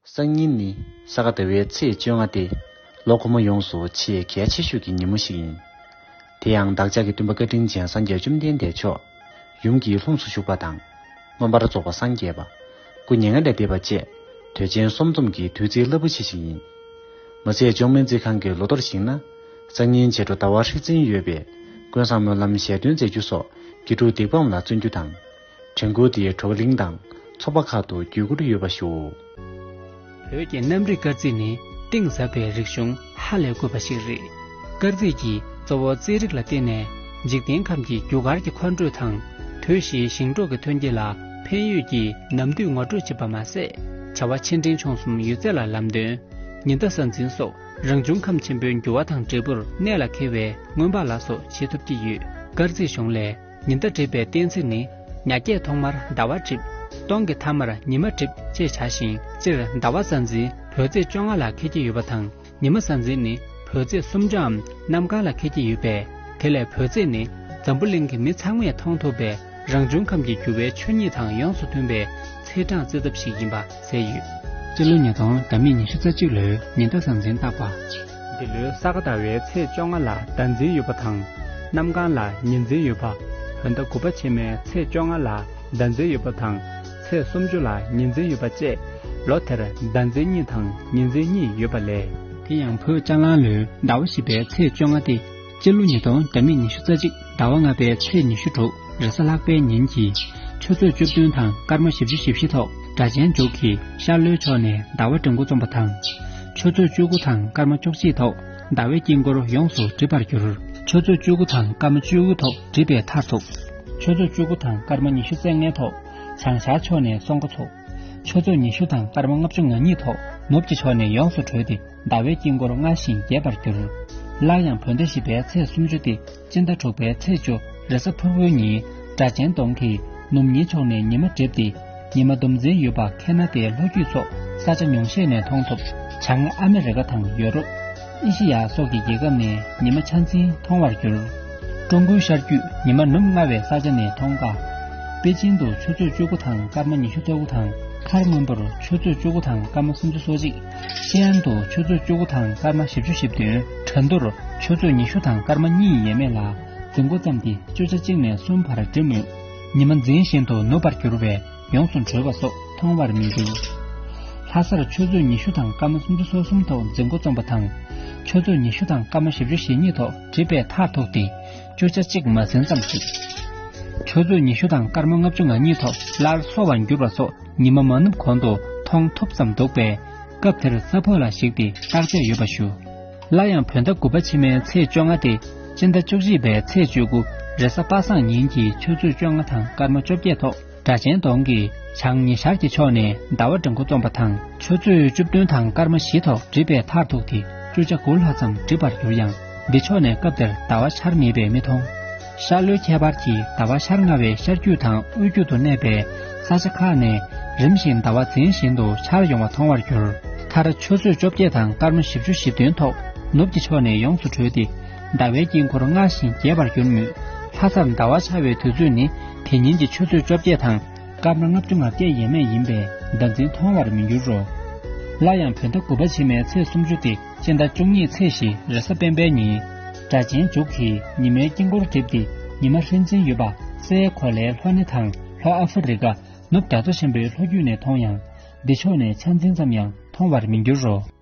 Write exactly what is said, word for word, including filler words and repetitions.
སང་ཉིན་ནི་ས་ག་ཟླ་བའི་ཚེས་བཅོ་ལྔ་སྟེ། ལོ་འཁོར་མོ་ཡོངས་སུ་ཆེས་གལ་ཆེ་ཤོས་ཀྱི་ཉིན་མོ་ཞིག་ཡིན། དེ་ཡང་བདག་ཅག་གི་སྟོན་པ་བཀའ་དྲིན་ཅན་སངས་རྒྱས་བཅོམ་ལྡན་འདས་མཆོག་ཡུམ་གྱི་ལྷུམས་སུ་ཞུགས་པ་དང་། མངོན་པར་རྫོགས་པ་སངས་རྒྱས་པ། སྐུ་མྱ་ངན་ལས་འདས་པ་བཅས་དུས་ཆེན་གསུམ་འཛོམས་ཀྱི་དུས་ཚིགས་རླབས་པོ་ཆེ་ཞིག་ཡིན། མ་ཚད་ལྕང་སྨན་རྩིས་ཁང་གི་ལོ་ཐོར་ཞིག་ན། སང་ཉིན་བྱེ་འགྲོ་ཟླ་བ་ཧྲིལ་འཛིན་ཡོད་པས། ཀུན་བཟང་སྨོན་ལམ་ཞལ་འདོན་མཛད་རྒྱུ་སོགས་དགེ་ཕྲུག་སྡིག་སྤོང་ལ་བརྩོན་རྒྱུ་དང་། དྲན་སྐུལ་དེ་གྲོགས་གླིང་དང་ཚོགས་པ་ཁག་ཏུ་བརྒྱུད་སྐུར་ཡོད་པ་ཞུ། བོད་ཀྱི་གནམ་རིག་སྐར་རྩིས་ནི་གཏིང་ཟབ་པའི་རིག་གཞུང་ཧ་ལས་དགོས་པ་ཞིག་རེད། སྐར་རྩིས་ཀྱིས་གཙོ་བོ་རྩིས་རིག་ལ་བརྟེན་ནས་འཇིག་རྟེན་ཁམས་ཀྱི་རྒྱུ་སྐར་གྱི་འཁོར་འགྲོས་དང་། དུས་བཞིའི་ཞིང་འབྲོག་གི་ཐོན་སྐྱེད་ལ་ཕན་ཡོད་ཀྱི་ནམ་དུས་ངོ་སྤྲོད་བྱེད་པ་མ་ཟད། བྱ་བ་ཆེ་འབྲིང་ཆུང་གསུམ་ཡོད་ཚད་ལ་ལམ་སྟོན། ཉི་ཟླ་གཟའ་འཛིན་སོགས་རང་བྱུང་ཁམས་ཆེན་པོའི་འགྱུར་བ་དང་འབྲས་བུར་གནད་ལ་འཁེལ་བའི་སྔོན་དཔག་ལ་སོགས་བྱེད་ཐུབ་ཀྱི་ཡོད། སྐར་རྩིས་གཞུང་ལས། ཉི་ཟླ་བསྒྲིབས་པའི་གཏན་ཚིགས་ནི། ཉ་རྒྱས་ཐོག་མར་ཟླ་བ་བསྒྲིབས། སྟོང་གི་ཐ་མར་ཉི་མ་བསྒྲིབས་ཅེས་བྱ་ཞིང་། སྤྱིར་ཟླ་བ་གཟའ་འཛིན་བོད་ཚེས་བཅོ་ལྔ་ལ་འཁེལ་གྱི་ཡོད་པ་དང་། ཉི་མ་གཟའ་འཛིན་ནི་བོད་ཚེས་སུམ་ཅུའམ་གནམ་གང་ལ་འཁེལ་གྱི་ཡོད་པས། དེ་ལས་བོད་ཚེས་ནི་འཛམ་བུ་གླིང་གི་མི་ཚང་མས་མཐོང་ཐུབ་པའི་རང་བྱུང་ཁམས་ཀྱི་འགྱུར་བའི་ཆོས་ཉིད་དང་ཡོངས་སུ་མཐུན་པའི་ཚེས་གྲངས་བརྩི་ཐབས་ཤིག་ཡིན་པ་གསལ་ཡོད། སྤྱི་ལོ་ཉིས་སྟོང་ཟླ་མེད་ཉི་ཤུ་རྩ་གཅིག་ལོའི་ཉི་ཟླ་གཟའ་འཛིན་བཏགས་པ། འདི་ལོའི་ས་ག་ཟླ་བའི་ཚེས་བཅོ་ལྔ་ལ་ཟླ་འཛིན་ཡོད་པ་དང་། གནམ་གང་ལ་ཉི་འཛིན་ཡོད་པ། བོད་ཟླ་དགུ་པ་ཕྱི་མའི་ཚེས་བཅོ་ལྔ་ལ་ཟླ་འཛིན་ཡོད་པ་དང་། ཚེས་སུམ་ཅུ་ལ་ཉི་འཛིན་ཡོད་པ་བཅས། ལོ་དེར་ཟླ་འཛིན་གཉིས་དང་ཉི་འཛིན་གཉིས་ཡོད་པ་ལས། དེ་ཡང་བོད་ལྕགས་གླང་ལོའི་ཟླ་བ་བཞི་པའི་ཚེས་བཅོ་ལྔ་སྟེ། སྤྱི་ལོ་ཉིས་སྟོང་ཟླ་མེད་ཉི་ཤུ་རྩ་གཅིག་ཟླ་བ་ལྔ་པའི་ཚེས་ཉི་ཤུ་དྲུག་རེས་གཟའ་ལྷག་པའི་ཉིན་གྱི་ཆུ་ཚོད་བཅུ་བདུན་དང་སྐར་མ་བཞི་བཅུ་ཞེ་བཞི་ཐོག་སྒྲ་གཅན་མཇུག་གི་ཤར་ལྷོའི་ཕྱོགས་ནས་ཟླ་བ་བྲེ་འགོ་རྩོམ་པ་དང་། ཆུ་ཚོད་བཅུ་དགུ་དང་སྐར་མ་བཅུ་གཅིག་ཐོག་ཟླ་བའི་དཀྱིལ་འཁོར་ཡོངས་སུ་བསྒྲིབས་པར་གྱུར། ཆུ་ཚོད་བཅུ་དགུ་དང་སྐར་མ་བཅུ་དགུ་ཐོག་བསྒྲིབས་པའི་མཐར་ཐུག་ཆུ་ཚོད་བཅུ་དགུ་དང་སྐར་མ་ཉི་ཤུ་རྩ་ལྔའི་ཐོག་བྱང་ཤར་ཕྱོགས་ནས་སྲོང་འགོ་ཚུགས། ཆུ་ཚོད་ཉི་ཤུ་དང་སྐར་མ་ལྔ་བཅུ་ང་གཉིས་ཐོག་ནུབ་ཀྱི་ཕྱོགས་ནས་ཡོངས་སུ་གྲོལ་ཏེ། ཟླ་བའི་དཀྱིལ་འཁོར་སྔར་བཞིན་རྒྱས་པར་གྱུར། སླར་ཡང་བོད་ཟླ་བཞི་པའི་ཚེས་སུམ་ཅུ་སྟེ། སྤྱི་ཟླ་དྲུག་པའི་ཚེས་བཅུ་རེས་གཟའ་ཕུར་བུའི་ཉིན། སྒྲ་གཅན་གདོང་གི་ནུབ་ཉེའི་ཕྱོགས་ནས་ཉི་མ་བསྒྲིབས་ཏེ། ཉི་མ་ཟླུམ་འཛིན་ཡོད་པ་ཁེ་ན་ཌའི་ལྷོ་རྒྱུད་སོགས་ས་ཆ་ཉུང་ཤས་ནས་མཐོང་ཐུབ། བྱང་ཨ་མི་རི་ཀ་དང་ཡོ་རོབ། ཨེ་ཤི་ཡ་སོགས་ཀྱི་རྒྱལ་ཁབ་ནས་ཉི་མ་ཆ་འཛིན་མཐོང་བར་གྱུར། ཀྲུང་གོའི་ཤར་རྒྱུད་ཉི་མ་ནུབ་སྔ་བའི་ས་ཆ་ནས་མཐོང་དཀའ། པེ་ཅིན་དུ་ཆུ་ཚོད་བཅུ་དགུ་དང་སྐར་མ་ཉི་ཤུ་རྩ་དགུ་དང་། མཁར་སྔོན་པོར་ཆུ་ཚོད་བཅུ་དགུ་དང་སྐར་མ་སུམ་ཅུ་སོ་གཅིག་ཤི་ཨན་དུ་ཆུ་ཚོད་བཅུ་དགུ་དང་སྐར་མ་བཞི་བཅུ་ཞེ་བདུན། ཁྲེང་ཏུར་ཆུ་ཚོད་ཉི་ཤུ་དང་སྐར་མ་གཉིས་ཡས་མས་ལ་འཛིན་འགོ་བརྩམས་ཏེ། བཅུ་ཆ་གཅིག་ནས་གསུམ་བར་བསྒྲིབས་མོད། ཉི་མ་འཛིན་བཞིན་དུ་ནུབ་པར་གྱུར་བས། ཡོངས་སུ་གྲོལ་བ་སོགས་མཐོང་བར་མི་འགྱུར། ལྷ་སར་ཆུ་ཚོད་ཉི་ཤུ་དང་སྐར་མ་སུམ་ཅུ་སོ་གསུམ་ཐོག་འཛིན་འགོ་རྩོམ་པ་དང་། ཆུ་ཚོད་ཉི་ཤུ་དང་སྐར་མ་བཞི་བཅུ་ཞེ་གཉིས་ཐོག་བསྒྲིབས་པའི་མཐར་ཐུག་སྟེ། བཅུ་ཆ་གཅིག་མ་ཟིན་ཙམ་ཞིག་ཆུ་ཚོད་ཉི་ཤུ་དང་སྐར་མ་ལྔ་བཅུ་ང་གཉིས་ཐོག་སླར་སོ་བར་འགྱུར་བ་སོགས་ཉི་མ་མ་ནུབ་གོང་དུ་མཐོང་ཐུབ་ཙམ་འདུག་པས། སྐབས་དེར་ས་ཕོད་ལ་གཞིགས་ཏེ་བརྟག་དཔྱད་ཡོད་པ་ཞུ། སླར་ཡང་བོད་ཟླ་དགུ་པ་ཕྱི་མའི་ཚེས་བཅོ་ལྔ་སྟེ། སྤྱི་ཟླ་བཅུ་གཅིག་པའི་ཚེས་བཅུ་དགུ་རེས་གཟའ་པ་སངས་ཉིན་གྱི་ཆུ་ཚོད་བཅོ་ལྔ་དང་སྐར་མ་བཅོ་བརྒྱད་ཐོག་སྒྲ་གཅན་གདོང་གི་བྱང་ཉི་ཤར་གྱི་ཕྱོགས་ནས་ཟླ་བ་བྲེ་འགོ་རྩོམ་པ་དང་། ཆུ་ཚོད་བཅུ་བདུན་དང་སྐར་མ་བཞི་ཐོག་བསྒྲིབས་པའི་མཐར་ཐུག་སྟེ། བཅུ་ཆ་དགུ་ལྷག་ཙམ་བསྒྲིབས་པར་གྱུར་ཡང་། འདི་ཕྱོགས་ནས་སྐབས་དེར་ཟླ་བ་འཆར་མེད་པས་མི་མཐོང་། ཤར་ལྷོའི་ཁྱད་པར་གྱིས་ཟླ་བ་ཤར་སྔ་བའི་ཤར་རྒྱུད་དང་དབུས་རྒྱུད་དུ་གནས་པའི་ས་ཆ་ཁག་ནས་རིམ་བཞིན་ཟླ་བ་འཛིན་བཞིན་དུ་འཆར་ཡོང་བ་མཐོང་བར་གྱུར། མཐར་ཆུ་ཚོད་བཅོ་བརྒྱད་དང་སྐར་མ་བཞི་བཅུ་ཞེ་བདུན་ཐོག་ནུབ་ཀྱི་ཕྱོགས་ནས་ཡོངས་སུ་གྲོལ་ཏེ། ཟླ་བའི་དཀྱིལ་འཁོར་སྔར་བཞིན་རྒྱས་པར་གྱུར་མོད། ལྷ་སར་ཟླ་བ་འཆར་བའི་དུས་ཚོད་ནི་དེ་ཉིན་གྱི་ཆུ་ཚོད་བཅོ་བརྒྱད་དང་སྐར་མ་ལྔ་བཅུ་ང་བརྒྱད་ཡས་མས་ཡིན་པས་ཟླ་འཛིན་མཐོང་བར་མི་འགྱུར་རོ། སླར་ཡང་བོད་ཟླ་དགུ་པ་ཕྱི་མའི་ཚེས་སུམ་ཅུ་སྟེ། སྤྱི་ཟླ་བཅུ་གཉིས་ཚེས་བཞི་རེས་གཟའ་སྤེན་པའི་ཉིན། སྒྲ་གཅན་མཇུག་གིས་ཉི་མའི་དཀྱིལ་འཁོར་བསྒྲིབས་ཏེ། ཉི་མ་ཧྲིལ་འཛིན་ཡོད་པ་སའི་གོ་ལའི་ལྷོ་སྣེ་དང་ལྷོ་ཨ་ཧྥེ་རི་ཀ་ནུབ་རྒྱ་མཚོ་ཆེན་པོའི་ལྷོ་རྒྱུད་ནས་མཐོང་ཡང་། འདི་ཕྱོགས་ནས་ཆ་འཛིན་ཙམ་ཡང་མཐོང་བར་མི་འགྱུར་རོ།